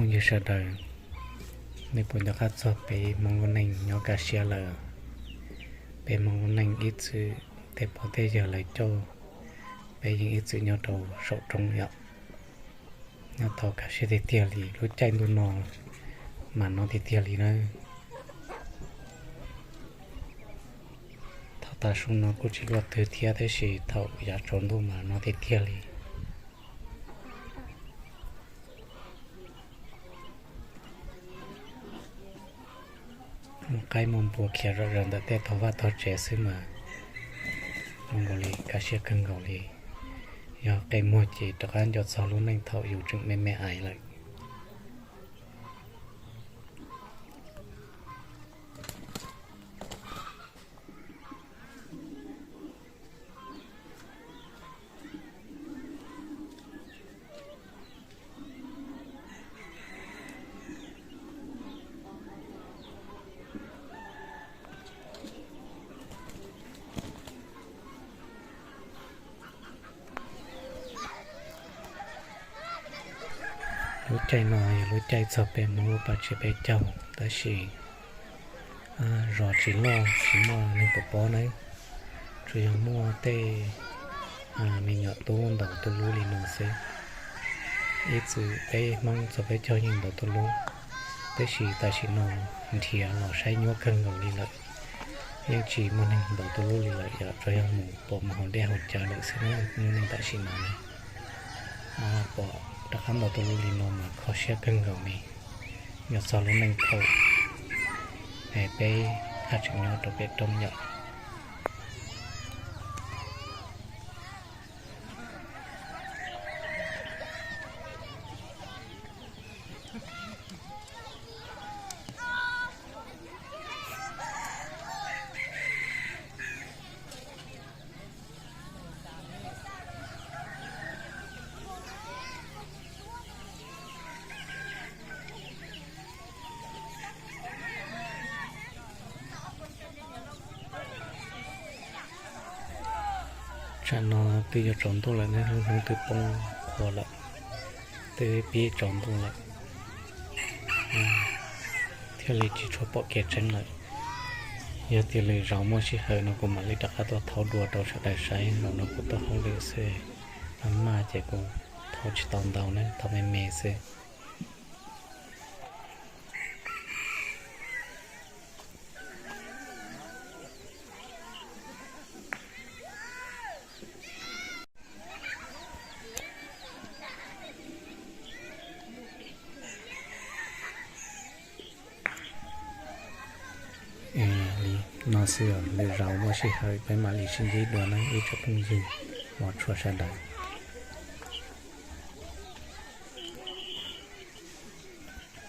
Yog sawv daws, nej puas nco qab txog peb Hmoob lub neej nyob kaj siab lawm? Peb Hmoob lub neej ib txwm tej pog tej yawg lawv coj peb yeej ib txwm nyob rau saum roob yom. Nyob tau kaj siab tiag tiag li, lub caij ntuj no mas no tiag tiag li na. Thaum tav su no kuj tsis luaj twg thiab, tab sis thaum yav tsaus ntuj mas no tiag tiag li. Muaj qaib muaj npua khiav zom zaws ntawm tej tog vaj tog tsev xwb mas zoo nkaus li kaj siab kawg nkaus li. Yog qe muag ces rov qab nco txog lub neej thaum yus tseem me me ais lawm. Lub caij no yog lub caij txog peb Hmoob lub pas tsiab peb caug, tab sis zos tsis loj tsis muaj neeg pov pob nawb, tsuas yog muaj tej me nyuam tub ntaus tus lub li no xwb. Ib txwm peb Hmoob txog peb caug yeej ntaus tus lub, tab sis tam sim no nrhiav los saib nyuaj kawg nkaus li lawm, yeej tsis muaj neeg ntaus tus lub li lawm, yog tsuas yog mus pom mus haus dej haus cawv lawm xwb na. Lub neej tam sim no na, pom rov qab ntaus tus lub li no mas kho siab kawg nkaus li. Nyob txog lub neej thaum peb haj tseem nyob rau pem roob yom. Tsam no twb yuav tsaus ntuj lawm ne, lub hnub twb poob qhuav lawm, twb pib tsaus ntuj lawm, thiaj li tsis tshua pom kev tseeb lawm. Yog tias lwm zaus muaj sij hawm no kuv mam li rov qab tuaj thaub dua rau sawv daws saib, zaum no kuv tuaj hauj lwm xwb, maj maj ces kuv thaub tsis tau ntau ne, thaub me me xwb. Li no xwb os, lwm zaus muaj sij hawm peb mam li sib ntsib dua na ib tsoom phooj ywg uas tshua sawv daws.